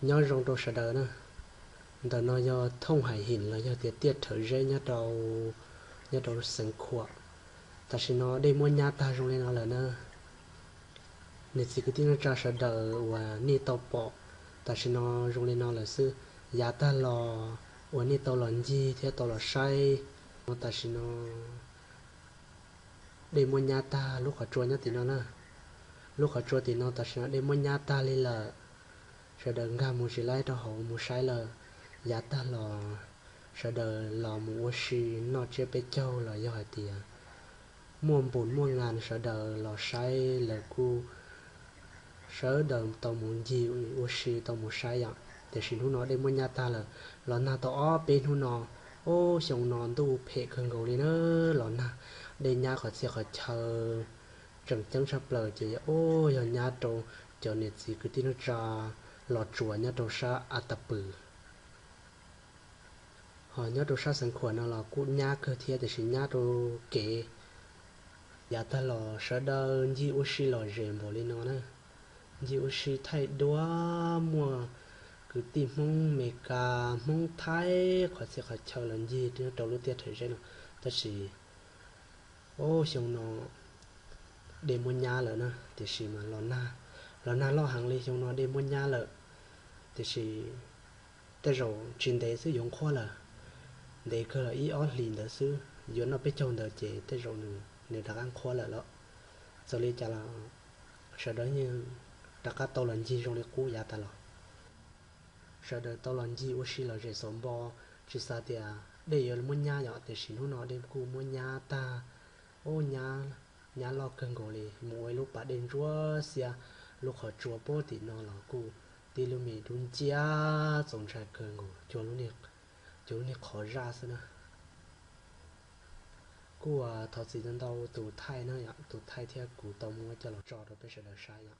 Nyob zoo rau sawv daws na. Ntawm no yog thooj hais him los yog tias tiaj rhawv zeb nyob rau, nyob rau Xeev Khuam. Tam sim no dej muab nyab tag zoo li no lawm na. Niam txiv kwv tij neej tsa sawv daws uas nej tau pom, tam sim no zoo li no lawm xwb. Yav tag los uas nej tau los ncig thiab tau los saib, tam sim no dej muab nyab tag lub qhov tsua nyob tim no na. Lub qhov tsua tim no tam sim no dej muab nyab tag li lawm. Sawv daws nkag mus tsis laib rau hauv mus saib lawm. Yav tag los sawv daws los mus ua si noj tsiab peb caug los yog hais tias muaj npus muaj nas sawv daws los saib lawv kuj sawv daws tau mus ncig ua si tau mus saib yom. Tiam sis hnub no dej muab nyab tag lawm, los nag tau ob peb hnub no. Ob xyoo no ntuj phem kawg nkaus li na, los nag dej nyab qhov txhia qhov chaw. Tseem ceeb tshaj plaws ces yog, yog nyab rau cov niam txiv kwv tij neej tsa los tsuas nyob rau sab A Tas Pws. Ho nyob rau sab Xeev Khuam no los kuj nyab kawg thiab tiam sis nyab rau kev. Yav tag los sawv daws ncig ua si lom zem npaum li no na. Ncig ua si thaij duab, muaj kwv tij Hmoob Meskas, Hmoob Thaib qhov txhia qhov chaw los ncig rau lub tiaj rhawv zeb no. Tab sis ob xyoo no dej muab nyab lawm na, tiam sis mas los nag, los nag loj heev li, xyoo no dej muab nyab lawm. Tiam sis tej zaum tsis ntev xwb yuav nqhuab lawm. Ntev kawg los ib ob hlis ntawd xwb, yuav noj peb caug ntawd ces tej zaum nws rov qab nqhuab lawm los. Txawm li cas los sawv daws yeej rov qab tau los ncig zoo li qub yav tas los. Sawv daws tau los ncig ua si lom zem xaus npo, tsis xav tias dej yuav muab nyab yom, tiam sis hnub no dej kuj muab nyab tag. Ub, nyab loj kawg nkaus li, mus ua ib lub pas dej ntsuab xiab, lub qhov tsua puag tim no los kuj tib lub me dub nciab txaus ntshai kawg nkaus, cuag lub niag qhov zaj xwb na. Kuj thov txim ntau tus thaij na yom, tus thaij thiab kuv tau muab coj los tso rau peb sawv daws saib yom.